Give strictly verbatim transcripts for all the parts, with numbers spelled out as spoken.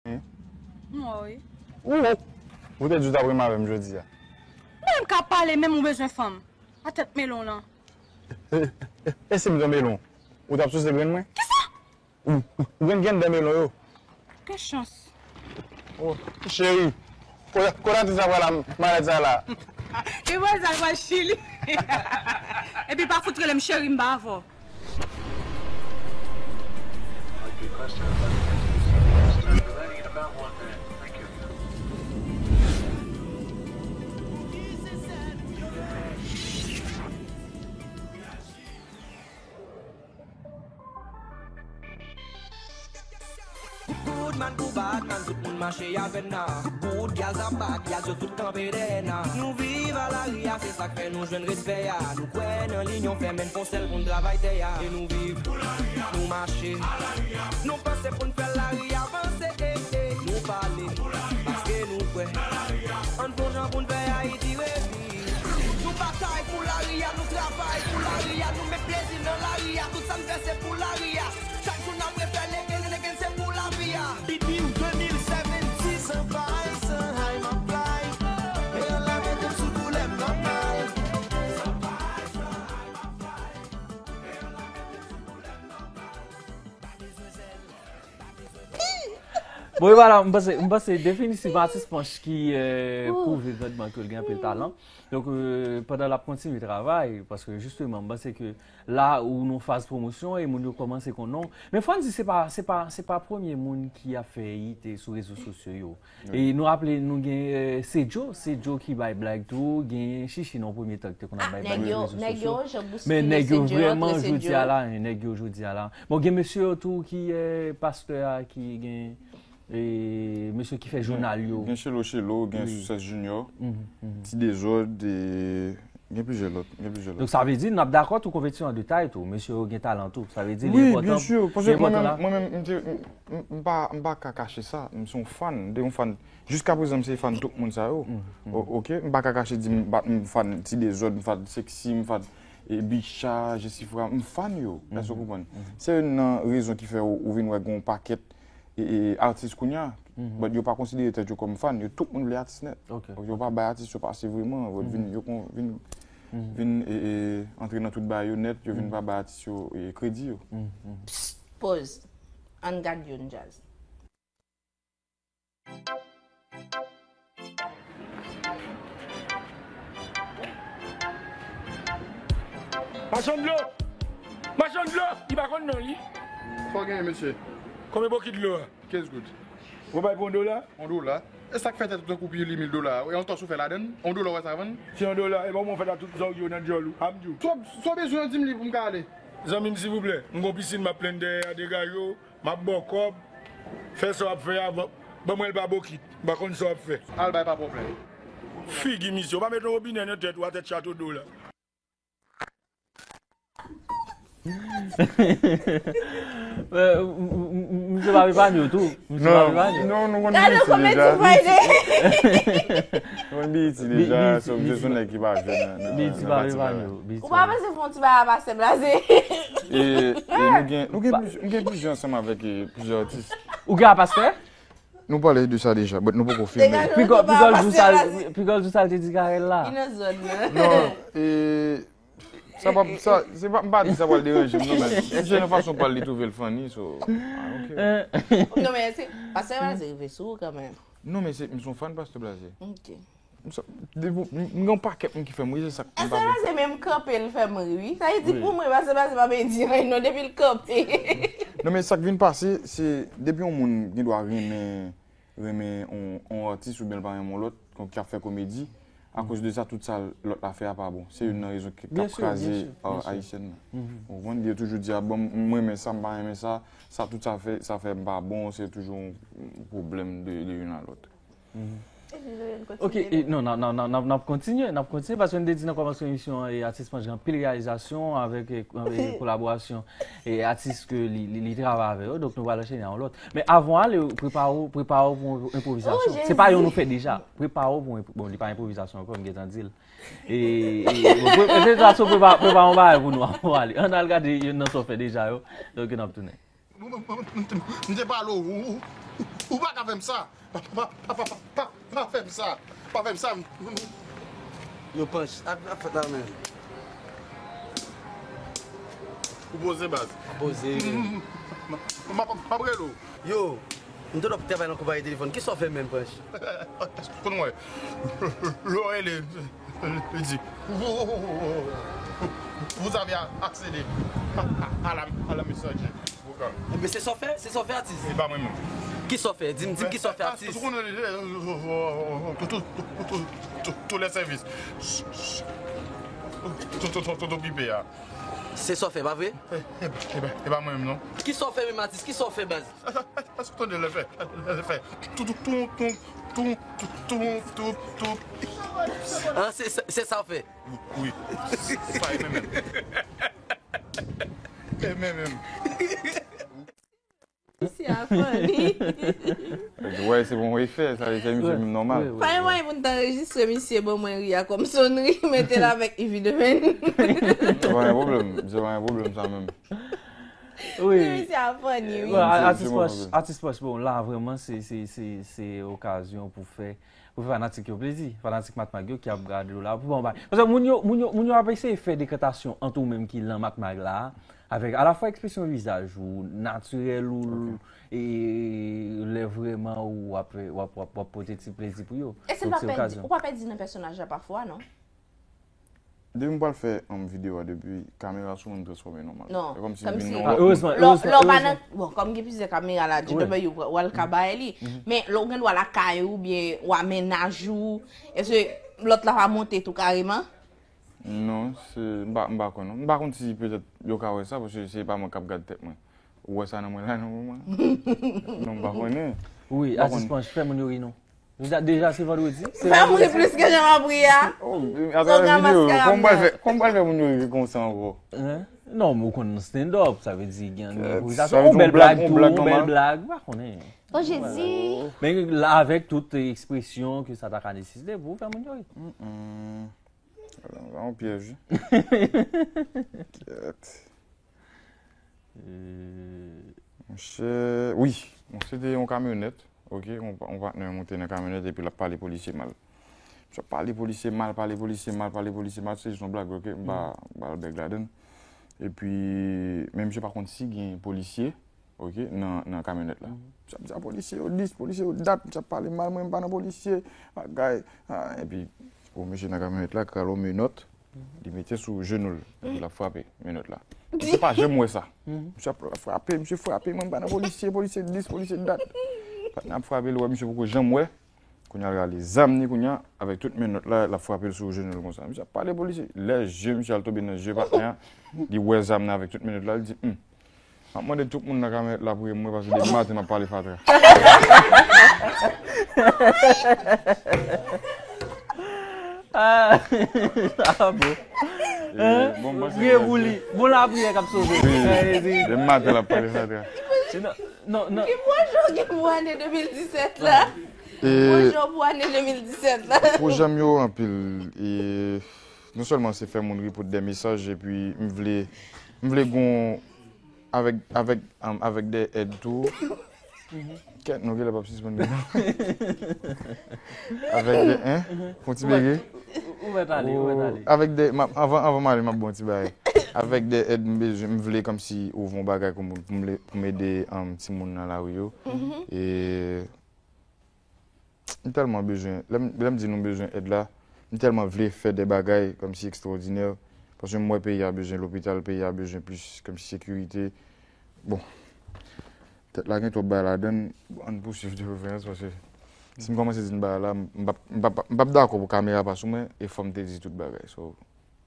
Mwen, wi. Ou, ou te di w t ap renmen avè m jodi a. Mwen menm k ap pale, menm ou bezwen fanm. A tèt melon lan. E, e, e si m te yon melon, ou t ap souse grenn mwen? Kisa? Ou, ou, ou konn grenn dan melon yo? Ke chans. Oh, cheri, kote, kote atis la pral la, malèt sa la? Li pral sa, li pral Chili. Epi pa fout rele m cheri, m pa avè w. Good man pou bad man, tout moun mache avè n na. Good gyal ap bad gyal, yo tout kanpe dèyè n na. Nou viv a lari a, se sa k fè nou jwenn respè a. Nou kwè nan linyon, fè men n fè yon sèl pou n travay tè a. E nou viv pou lari a, nou mache. Nou panse pou n fè lari a vanse, eh, eh. Nou pale, paske nou kwè. Ann fè yon jan pou n fè Ayiti revin. Nou batay pou lari a, nou travay pou lari a, nou met plezi nan lari a, tout sa n fè se pou lari a. Chak jou n ap refè l again and again, se pou lavi a. Bibiw de mil sèvenn, dis an bay san hay m ap bay. Meilleur la mete m sou koulè m nòmal. Bon, e vwala, m panse, m panse definitivman atis Panch ki, eh, pwouve grandman ke l gen anpil talan. Donk, eh, pandan l ap kontinye travay, paske jisteman, m panse ke la ou nan faz pwomosyon e moun yo kòmanse konnen w. Men fò n di se pa, se pa, se pa premye moun ki ap fè hit sou rezo sosyo yo. E nou raple, nou gen, eh, Sedjo, Sedjo ki bay blag tou, gen Chichi nan premye tan ki te konn ap bay blag sou rezo sosyo. Men nèg yo vrèman jodi a la, nèg yo jodi a la. Bon, gen mesye yo tou ki, eh, pastè a ki gen, eh, mesye ki fè jounal yo. Gen Chelo Chelo, gen Success Junior, Ti Dezòd, e gen plizyè lòt, gen plizyè lòt. Donk sa vle di n ap dakò tou konpetisyon an de tay tou. Mesye yo gen talan tou. Sa vle di li enpòtan. Wi, byen si, paske mwen menm, mwen menm, m te, m, m, m pa, m pa ka kache sa. M se yon fan, m te yon fan. Jiska prezan, m se fan tout moun sa yo. O-, oke, m pa ka kache di m pa, m fan Ti Dezòd, m fan Sexy, m fan, e, Bicha, Jesifra, m fan yo. Èske w konprann? Se youn nan rezon ki fè ou, ou vin wè gen yon pakèt e, e, atis kounye a, but yo pa konsidere tèt yo kòm fan, yo tout moun vle atis nèt. Yo pa bay atis yo pase vreman, but vin, yo kon, vin, vin, e, e, antre nan tout bagay yo nèt, yo vin pa bay atis yo, e, kredi yo. Psst, pòz. Ann gad youn djaz. Machann dlo! Machann dlo! Li pa konn non li. Sa w genyen, mesye? Konbyen bokit dlo a? Kenz goud. Ou bay pou yon dola? Yon dola. E sa k fè tèt ou tankou pi li mil dola a? E yon tòs ou fè ladann? Yon dola w wè sa vann? Se yon dola, e bon, mwen fè la tout zòrye w nan djòl ou. A m di w. Sa w, sa w bezwen, di m li pou m ka ale. Zanmi m, silvouplè, m gon pisin m ap plenn dèyè a, degaje w. M ap ba w kòb. Fè sa w ap fè a, ban, ban mwen l pa bokit. M pa konn sa w ap fè. Al bay pa pwoblèm. Figi misye, w pa met yon wobinè nan tèt ou a, tèt chato do la. Eh, m, m, m, m, misye pa epanye w tou. Misye pa epanye w. Non, nou konn Gade Biyiti kòman deja. Ti fayde. Nou konn Biyiti Bi-, deja, Biyiti, so m te Biyiti. Sou nèg ki pa jwe nan, nan, Biyiti nan pa pati epanye bagay. W, Biyiti. Ou pa panse fè yon ti bagay a pastè Blaze? E, e nou gen, nou gen pliz-, nou gen plizyè ansanm avèk, e, plizyè atis. Ou gen a pastè? Nou pale de sa deja, but nou poko filme. Degaj ou, Pigòl, Pigòl di w sa l, pastè Blaze. Pigòl di w sa l te di Karèl la. Li nan zòn nan. Non, e, sa pa, sa, se pa, m pa di sa pral deranje m, non, men. Misye nan fason pa l, li twouve l funny, so, ah, ok. Non, men se, pastè Blaze rive sou ou kanmenm. Non, men se, m se yon fan pastè Blaze. Ok. M sa, depi, m, m gen yon pakèt moun ki fè m ri, se sa k m pa vle. Pastè Blaze menm kanpe, l fè m ri, wi. Sa vle di pou mwen, pastè Blaze pa vle di anyen, non, depi l kanpe. Non, men sa k vin pase, se depi yon moun gen dwa renmen, renmen yon, yon atis oubyen l pa renmen yon lòt, kon ki ap fè komedi, akoz de sa, tout sa lòt la fè a pa bon. Se youn nan rezon ki, k ap kraze, a, ayisyèn nan. Ou konprann? Yo toujou di, a, bon, m renmen sa, m pa renmen sa, sa, tout sa fè, sa fè m pa bon, se toujou yon pwoblèm de, de youn a lòt. Ok, e, non, n ap, n ap, n ap, n ap, n ap kontinye, n ap kontinye, paske n te di nan kòmansman emisyon an, e, atis Panch gen anpil reyalizasyon avèk, e, e, kolaborasyon, e, atis ke li, li, li travay avè yo, donk nou pral anchene a yon lòt. Men avan ale, prepare w, prepare w pou yon enpwovizasyon. Se pa yon nou fè deja. Prepare w pou yon, bon, li pa enpwovizasyon ankò, m gentan di l. E, e, bon, pre-, enpwovizasyon, prepare, prepare yon bagay pou nou avan ale. Ann al gade youn nan sa w fè deja yo, donk n ap tounen. M, m, m, m, m te pale w, ou, ou, Ou pa ka fè m sa. Pa, pa, pa, pa, pa, pa, pa fè m sa. Pa fè m sa. Yo, Panch, sa k ap fèt la menm? Ou poze, baz. Poze. M, m, m, m, m ap rele w. Yo, m te wè w ap travay nan konpayi telefòn. Kisa w fè menm, Panch? Konn mwen. Lè w rele, li di, vous avez accédé à la, à la messagerie vocale. Ebyen, se sa w fè? Se sa w fè, atis? E pa mwen menm. Kisa w fè? Di m, di m kisa w fè, atis? Tous les services. Tout, tout, tout, tout okipe a. Se sa w fè, pa vre? E, e, e pa, e pa mwen menm, non. Kisa w fè menm, atis? Kisa w fè, baz? Èske w tande lè fè? Lè fè. Tou, tou, tou. Ah, se, se, se sa w fè? Wi. Sa e menm menm. E menm menm. Misye a funny. Wè, se bon efè, sa vle di misye menm nòmal. Pa gen mwayen pou n ta anrejistre misye ban mwen ri a kòm sonri, mete l avèk Ivy Domaine. Se pa gen pwoblèm, se pa gen pwoblèm sa menm. Wi. Misye a funny, wi. Bon, atis Panch, atis Panch, bon, la vrèman se, se, se, se okazyon pou fè, pou fè fanatik yo plezi. Fanatik Matmag yo ki ap gade w la. Bon, bay. Paske moun yo, moun yo, moun yo ap eseye fè dekantasyon ant ou menm ki lan Matmag la, avèk alafwa ekspresyon vizaj ou, natirèl ou, e lè vrèman ou ap, w ap, w ap, w ap pote ti plezi pou yo. Èske l pa pèdi, ou pa pèdi nan pèsonaj la pafwa, non? Depi m pral fè, um, videyo a, depi kamera sou mwen, m transfòme nòmal. Non, e kòmsi m vin nan yon lòt moun. Lè w pa nan, bon, kòm gen plizyè kamera la, J W w al ka bay li. Men lè w gen dwa lakay ou, oubyen w a mennaj ou, èske lòt la pa monte tou kareman? Non, se, m pa, m pa kwè non. M pa konn si petèt yo ka wè sa, paske se pa mwen k ap gad tèt mwen. Ou wè sa nan mwen la nan moman? Non, m pa konnen. Wi, atis Panch, fè moun yo ri non. Deja, deja se vandredi. Fè m ri plis ke jan m ap ri a. Oh, atravè videyo, kòman m pral fè, kòman m pral fè moun yo ri konsa ankò? Non, men ou konn nan stand-up, sa vle di gen, gen enpwovizasyon. Yon bèl blag tou, yon bèl blag, m pa konnen. Oh, Jezi! Men la, avèk tout ekspresyon ke sa ta ka nesesite pou fè moun yo ri. Yon pyèj, wi. Kèt. Monchè, wi. Bon, se te yon kamyonèt, oke, yon, yon patnè monte nan kamyonèt epi l ap pale polisye mal. Misye ap pale polisye mal, pale polisye mal, pale polisye mal, se jis yon blag, oke, m pa, m pa al bèg ladann. Epi, men misye pa konn si gen polisye, oke, nan, nan kamyonèt la. Misye ap di, a, polisye yo dis, polisye yo dat, misye ap pale mal, mwen, m pa nan polisye, bagay, a, epi, o, mesye nan kamyonèt la, kale yon menòt, li mete sou jenou l, epi l ap frape menòt la. Misye pa janm wè sa. Misye ap frape, misye frape, mwen, m pa nan polisye, polisye dis, polisye dat. Patnè ap frape, l wè misye poko janm wè. Kounye a, l rale zam ni kounye a, avèk tout menòt la, l ap frape l sou jenou l konsa. Misye ap pale polisye. Lè je misye al tonbe nan je patnè a, li wè zam nan avèk tout menòt la, li di, hmm. M ap mande tout moun nan kamyonèt la priye m, mwen, paske depi maten m ap pale fatra. Ah, ah, bon. Priye pou li. Bon, lapriyè k ap sove. Wi, depi maten l ap pale fatra. Non, non, non. Gen mwa jan, gen mwa ane de mil disèt la. Pwojè w pou ane de mil disèt la. Pwojè m yo anpil. E non sèlman se fè moun ri pou de mesaj, epi m vle, m vle gon avèk, avèk, um, avèk de èd tou. Kèt, nou genlè p ap sispann li non. Avèk de, en? Fon ti bege. Ou mèt ale, ou mèt ale. Avèk de, m ap, anvan, anvan m ale, m ap bon ti bagay. Avèk de èd m bezwen, m vle kòmsi ouvri yon bagay pou m, pou m le, pou m ede, um, timoun nan lari yo. E M tèlman bezwen, lè m, lè m di nou bezwen èd la, m tèlman vle fè de bagay kòmsi ekstrawòdinè, paske m wè peyi a bezwen lopital, peyi a bezwen plis kòmsi sekirite. Bon, tèt la gen twòp bagay ladan l, ann pouswiv de preferans, paske si m kòmanse di n bagay la, m p ap, m p ap, m p ap dakò pou kamera pa sou mwen, e fò m te di tout bagay. So,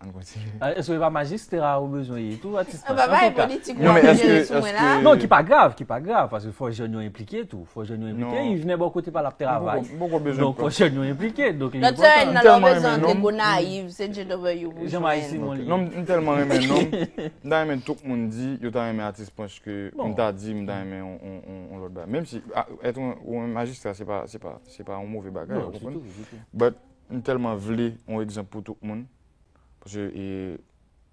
Ann kontinye. Ah, èske e pa majistra ou bezwen ye tou, atis Panch? An pa bay politik ou ap jere sou mwen la. Non, ki pa grav, ki pa grav, paske fò jèn yo enplike tou. Fò jèn yo enplike, Yves nan bò kote pa l ap travay. Donk, fò jèn yo enplike. Donk, li enpòtan. Lòt sè, nan lè w bezwen antre Gonayiv, se J W pou jwenn. Jean-Marie Simon li ye. Non, m tèlman renmen non m. M ta renmen tout moun di, yo ta renmen atis Panch ke m ta di, m ta renmen on, on, on, on lòt bagay. Menm si, ah, èt on, on majistra, se pa, se pa, se pa yon move bagay, ou konprann? But, m tèlman vle yon egzanp pou tout moun. Paske, e,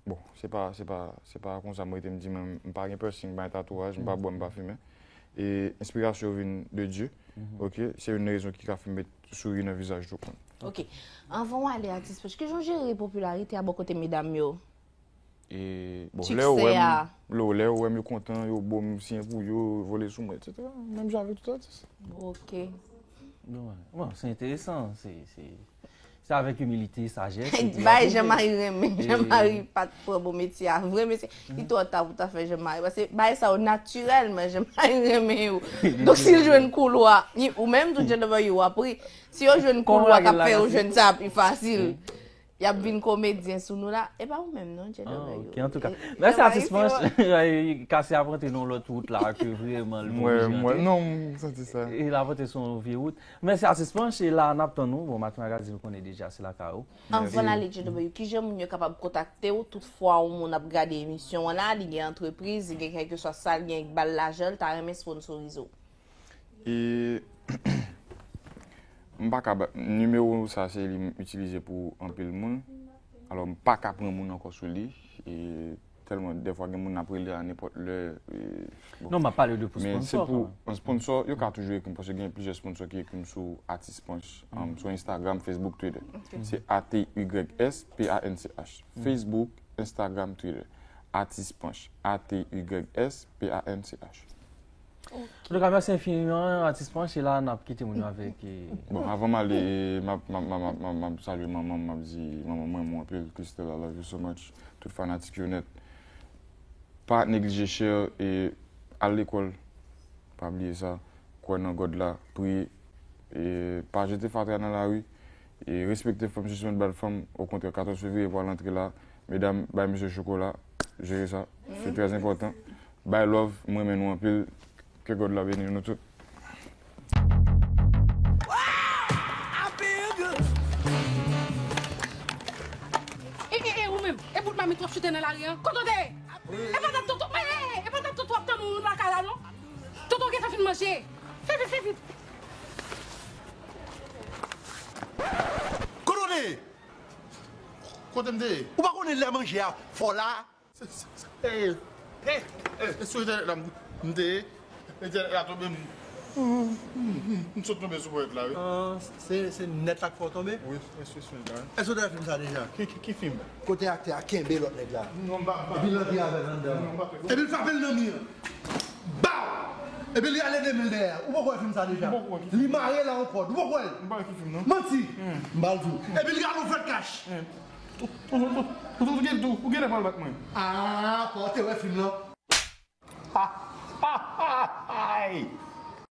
bon, se pa, se pa, se pa konsa m rete, m di mwen, m pa gen piercing, m pa gen tatouaj, m pa bwè, m pa fimen. E enspirasyon yo vin de Dye. Ok, se youn nan rezon ki ka fè m met souri nan vizaj tout moun. Ok. Anvan w ale, atis Panch, kijan w jere popilarite a bò kote medam yo? E bon, lè yo wè m, lè yo wè m, yo kontan, yo bo m siyen pou yo, vole sou mwen, etsetera. Menm jan avèk tout atis. Ok. Bon, se enteresan. Se Se avèk imilite, sajès. Bay Jean-Marie renmen. Jean-Marie pa t pran bon metye a. Vre mesye, li twò ta pou ta fè Jean-Marie. Paske bay sa yo natirèlman Jean-Marie renmen yo. Donk si l jwenn koulwa, ou menm tou J W, w ap ri. Si yo jwenn koulwa k ap fè yo jwenn sa pi fasil, y ap vin komedyen sou nou la. E pa ou menm non, J W. Ok, antouka. Mèsi atis Panch. Kase ap rantre nan yon lòt wout la ke vrèman l pa oblije rantre. Non, m santi sa. E l ap rantre sou yon vye wout. Mèsi atis Panch, e la n ap tann ou. Bon, Maten Magazine ou konnen deja se lakay ou. Anvan n ale J W, kijan moun yo kapab kontakte w tout fwa yon moun ap gade emisyon an la, li gen antrepriz, li gen kèlkeswa sa l gen, ba l lajan, l ta renmen sponsorize w? E m pa ka ba, nimewo sa se li m itilize pou anpil moun. Alò m pa ka pran moun ankò sou li. E Tèlman dèfwa gen moun ap rele a nenpòt lè. Non, m ap pale de pou sponsò kanmenm. An sponsò, yo ka toujou ekri m paske gen plizyè sponsò ki ekri m sou Atis Panch. Sou Instagram, Facebook, Twitter. Se A T Y S P A N C H. Facebook, Instagram, Twitter. Atis Panch. A T Y S P A N C H. Antouka, mèsi enfiniman, atis Panch, e la n ap kite moun yo avèk. Bon, avan m ale, m ap, m ap, m ap, m ap, m ap salye manman m, m ap di, manman m, m renmen w anpil, Christelle, I love you so much, tout fanatik yo nèt. Pa neglije share e al lekòl, pa bliye sa, kwè nan God la, priye, e pa jete fatra nan lari, e respekte fanm, sispann bat fanm, okontrè, katòz fevriye pral antre la, medam, bay mesye chokola, jere sa, se trè enpòtan. Bay love, m renmen nou anpil. Ke God la beni nou tout. E, e, e, ou menm, e bout mamit w ap choute nan lari an? Kote w te ye? E pa dat tonton, e, e, e pa dat tonton ap tann ou lakay la non? Tonton gentan fin manje. Fè vit, fè vit. Kote w te ye? Kote m te ye? Ou pa konnen lè manje a fò la? Se sou entènèt la m te ye. Entènèt la tonbe m. M sot tonbe sou ponyèt la wi. Se nèt la k fè w tonbe? Wi, se sou entènèt la. Èske w te wè fim sa deja? Ki fim? Kote aktè a kenbe lòt nèg la. Epi l antre avè l anndan. Epi l frape l nan mi an. Baw! Epi li ale de men l dèyè. Ou poko wè fim sa deja? Li mare l a yon kòd. Ou poko wè l? Manti! M pral di w. Epi li rale yon flòt kach. Ou genlè pral bat mwen. Ah, pa w te wè fim lan?